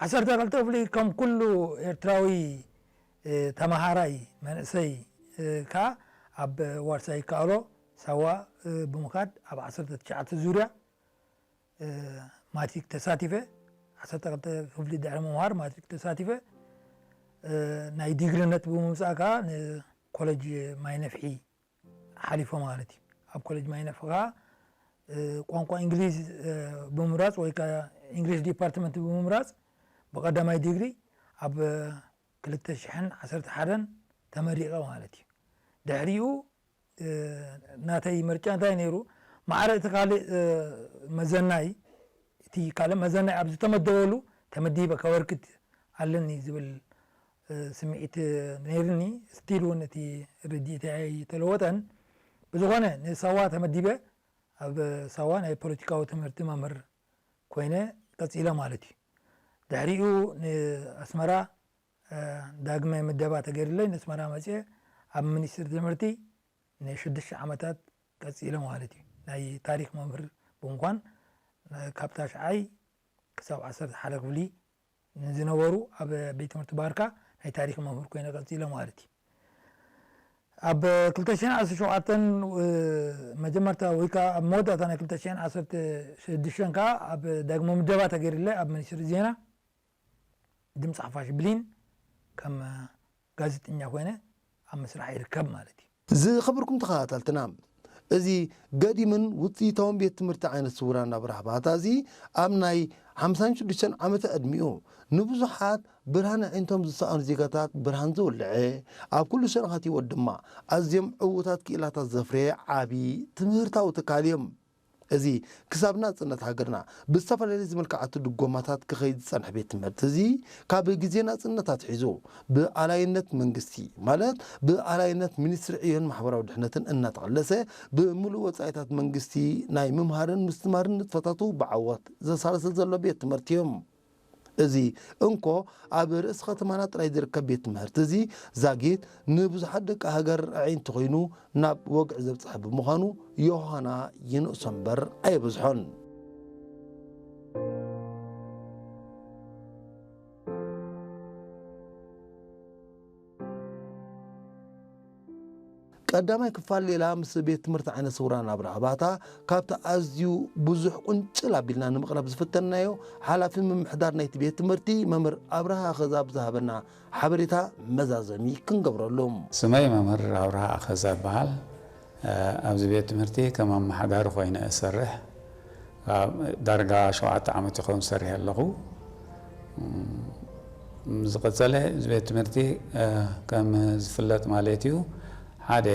ዓሰርተ ክልተ ክፍሊ ከም ኩሉ ኤርትራዊ ተማሃራይ መንእሰይ ከዓ ኣብ ዋርሳይ ይከኣሎ ሳዋ ብምኻድ ኣብ ዓሰርተ ትሽዓተ ዙርያ ማትሪክ ተሳቲፈ። ዓሰርተ ክልተ ክፍሊ ድሕሪ ምምሃር ማትሪክ ተሳቲፈ። ናይ ዲግሪ ነጥቢ ብምምፃእ ከዓ ንኮለጅ ማይ ነፍሒ ሓሊፈ ማለት እዩ። ኣብ ኮሌጅ ማይነፍሒ ከዓ ቋንቋ እንግሊዝ ብምምራፅ ወይ ከዓ እንግሊሽ ዲፓርትመንት ብምምራፅ ብቀዳማይ ዲግሪ ኣብ ክልተ ሽሕን ዓሰርተ ሓደን ተመሪቐ ማለት እዩ። ድሕሪኡ ናተይ ምርጫ እንታይ ነይሩ? ማዕረ እቲ ካልእ መዘናይ እቲ ካልእ መዘናይ ኣብ ዝተመደበሉ ተመዲበ ከበርክት ኣለኒ ዝብል ስምዒት ነይርኒ። ስቲል እውን እቲ ርድኢተይ ኣይተለወጠን። ብዝኾነ ንሳዋ ተመዲበ ኣብ ሳዋ ናይ ፖለቲካዊ ትምህርቲ መምህር ኮይነ ቀፂለ ማለት እዩ። ድሕሪኡ ንኣስመራ ዳግመ ምደባ ተገይርለይ ንኣስመራ መፅየ ኣብ ሚኒስትሪ ትምህርቲ ንሽዱሽተ ዓመታት ቀፂለ ማለት እዩ። ናይ ታሪክ መምህር ብምኳን ካብ ታሽዓይ ክሳብ ዓሰርተ ሓደ ክፍሊ ንዝነበሩ ኣብ ቤት ትምህርቲ ባርካ ናይ ታሪክ መምህር ኮይነ ቀፂለ ማለት እዩ። ኣብ ክልተ ሽሕን ዓሰርተ ሸውዓተን መጀመርታ ወይ ከዓ ኣብ መወዳእታ ናይ ክልተ ሽሕን ዓሰርተ ሽዱሽተን ከዓ ኣብ ዳግመ ምደባ ተገይርለ ኣብ ሚኒስትሪ ዜና ድምፂ ሓፋሽ ብሊን ከም ጋዜጠኛ ኮይነ ኣብ ምስራሕ ይርከብ ማለት እዩ። ዝኸበርኩም ተኸታተልትና፣ እዚ ገዲምን ውፅኢታውን ቤት ትምህርቲ ዓይነት ስውራን ኣብርሃ ባህታ እዚ ኣብ ናይ ሓምሳን ሽዱሽተን ዓመተ ዕድሚኡ ንብዙሓት ብርሃን ኣዒንቶም ዝሰኣኑ ዜጋታት ብርሃን ዘውልዐ፣ ኣብ ኩሉ ሸነኻት ህይወት ድማ ኣዝዮም ዕዉታት ክኢላታት ዘፍረየ ዓቢ ትምህርታዊ ትካል እዩ። እዚ ክሳብ ናጽነት ሃገርና ብዝተፈላለየ ዝምልክዓቱ ድጎማታት ክኸይድ ዝጸንሐ ቤት ትምህርቲ እዚ ካብ ግዜ ናጽነት ኣትሒዙ ብኣላይነት መንግስቲ ማለት ብኣላይነት ሚኒስትሪ ዕዮን ማሕበራዊ ድሕነትን እናተቐለሰ ብምሉእ ወጻኢታት መንግስቲ ናይ ምምሃርን ምስትማርን ንጥፈታቱ ብዓወት ዘሳለሰ ዘሎ ቤት ትምህርቲ እዩ። እዚ እንኮ ኣብ ርእሲ ከተማና ጥራይ ዝርከብ ቤት ትምህርቲ እዚ ዛጊት ንብዙሓት ደቂ ሃገር ኣዒንቲ ኮይኑ ናብ ወግዒ ዘብጽሐ ብምዃኑ ዮሃና ይንእሶ እምበር ኣየብዝሖን። ቀዳማይ ክፋል ሌላ ምስ ቤት ትምህርቲ ዓይነ ስውራን ኣብርሃ ባታ ካብቲ ኣዝዩ ብዙሕ ቁንጭል ኣቢልና ንምቕራብ ዝፈተንናዮ፣ ሓላፊ ምምሕዳር ናይቲ ቤት ትምህርቲ መምህር ኣብርሃ ኣኸዛብ ዝሃበና ሓበሬታ መዛዘሚ ክንገብረሉ። ስመይ መምህር ኣብርሃ ኣኸዛ ይበሃል። ኣብዚ ቤት ትምህርቲ ከም ኣመሓዳሪ ኮይነ እሰርሕ። ዳርጋ ሸውዓተ ዓመት ይኸውን ሰሪሐ ኣለኹ። ዝቐጸለ እዚ ቤት ትምህርቲ ከም ዝፍለጥ ማለት እዩ፣ ሓደ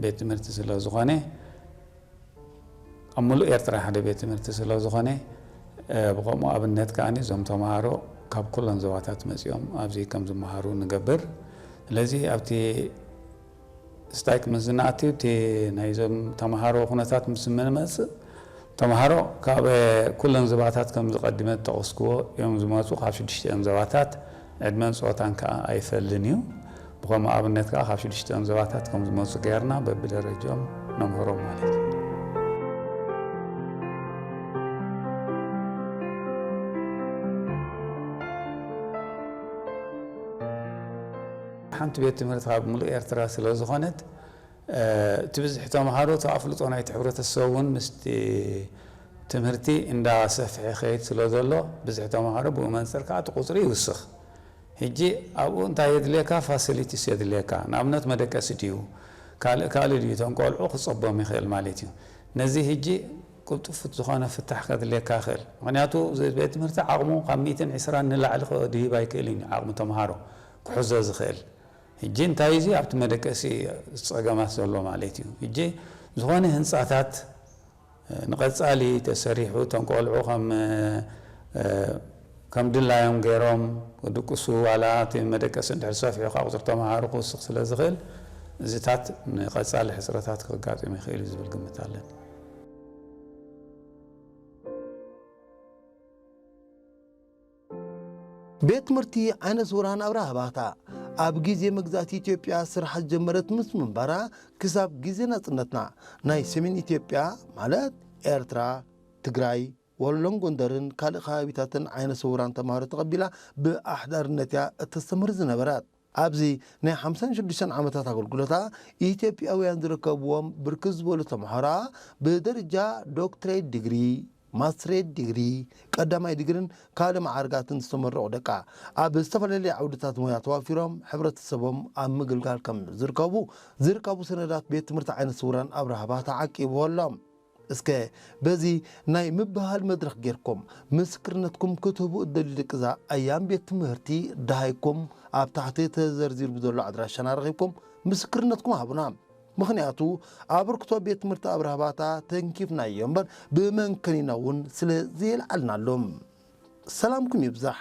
ቤት ትምህርቲ ስለ ዝኾነ፣ ኣብ ሙሉእ ኤርትራ ሓደ ቤት ትምህርቲ ስለ ዝኾነ፣ ብኸምኡ ኣብነት ከኣ እዞም ተምሃሮ ካብ ኩለን ዞባታት መጺኦም ኣብዚ ከም ዝመሃሩ ንገብር። ስለዚ ኣብቲ ስታይክ ምስ ዝንኣትዩ፣ እቲ ናይዞም ተምሃሮ ኩነታት ምስ እንመጽእ፣ ተምሃሮ ካብ ኩለን ዞባታት ከም ዝቐድመ ዝጠቐስክዎ እዮም ዝመጹ። ካብ ሽዱሽቲኦም ዞባታት ዕድመን ጾታን ከኣ ኣይፈልን እዩ። ብኸምኡ ኣብነት ከኣ ካብ ሽዱሽቲኦም ዞባታት ከም ዝመጹ ጌርና በብደረጃኦም ነምህሮም ማለት እዩ። ሓንቲ ቤት ትምህርቲ ካብ ሙሉእ ኤርትራ ስለ ዝኾነት፣ እቲ ብዝሒ ተምሃሮ፣ እቲ ኣፍልጦ ናይቲ ሕብረተሰብ እውን ምስቲ ትምህርቲ እንዳሰፍሐ ይኸይድ ስለ ዘሎ፣ ብዝሒ ተምሃሮ ብኡ መንፅር ከዓ እቲ ቁፅሪ ይውስኽ። ሕጂ ኣብኡ እንታይ የድልየካ? ፋሲሊቲስ የድልየካ። ንኣብነት መደቀሲ ድዩ? ካልእ ካልእ ድዩ? እቶም ቆልዑ ክፀቦም ይኽእል ማለት እዩ። ነዚ ሕጂ ቅልጡፍ ዝኾነ ፍታሕ ከድልየካ ይኽእል። ምኽንያቱ እዚ ቤት ትምህርቲ ዓቕሙ ካብ ሚእትን ዕስራን ንላዕሊ ክድሂብ ኣይክእልን እዩ፣ ዓቕሚ ተምሃሮ ክሕዞ ዝኽእል። ሕጂ እንታይ እዚ ኣብቲ መደቀሲ ጸገማት ዘሎ ማለት እዩ። ሕጂ ዝኾነ ህንጻታት ንቐጻሊ ተሰሪሑ እቶም ቆልዑ ከም ከም ድላዮም ገይሮም ክድቅሱ፣ ዋላ እቲ መደቀሲ እንድሕር ሰፊሑ ካብ ቁጽሪ ተምሃሮ ክውስኽ ስለ ዝኽእል፣ እዚታት ንቐጻሊ ሕጽረታት ከጋጥም ይኽእል እዩ ዝብል ግምት ኣለኒ። ቤት ትምህርቲ ዓይነ ስውራን ኣብርሃ ባታ ኣብ ግዜ መግዛእቲ ኢትዮጵያ ስራሕ ዝጀመረት ምስ ምንባራ፣ ክሳብ ግዜ ናጽነትና ናይ ሰሜን ኢትዮጵያ ማለት ኤርትራ፣ ትግራይ፣ ወሎን ጎንደርን ካልእ ከባቢታትን ዓይነ ስውራን ተምሃሮ ተቐቢላ ብኣሕዳርነት እያ እተስተምህር ዝነበረት። ኣብዚ ናይ ሓምሳን ሽዱሽተን ዓመታት ኣገልግሎታ፣ ኢትዮጵያውያን ዝርከብዎም ብርክት ዝበሉ ተምሃሮኣ ብደረጃ ዶክትሬት ዲግሪ፣ ማስትሬት ዲግሪ፣ ቀዳማይ ዲግሪን ካልእ መዓርጋትን ዝተመረቑ ደቃ፣ ኣብ ዝተፈላለዩ ዓውድታት ሞያ ተዋፊሮም ሕብረተሰቦም ኣብ ምግልጋል ከም ዝርከቡ፣ ዝርከቡ ሰነዳት ቤት ትምህርቲ ዓይነ ስውራን ኣብርሃ ባታ ዓቂብዎ ኣሎ። እስከ በዚ ናይ ምብህሃል መድረኽ ጌርኩም ምስክርነትኩም ክትህቡ እትደልዩ ደቂ እዛ ኣያም ቤት ትምህርቲ፣ ደሃይኩም ኣብ ታሕቲ ተዘርዚሩ ብዘሎ ኣድራሻና ረኺብኩም ምስክርነትኩም ሃቡና። ምኽንያቱ ኣበርክቶ ቤት ትምህርቲ ኣብርሃ ባታ ተንኪፍናዮ እምበር ብመንከኒና እውን ስለ ዘየልዓልናሉ። ሰላምኩም ይብዛሕ።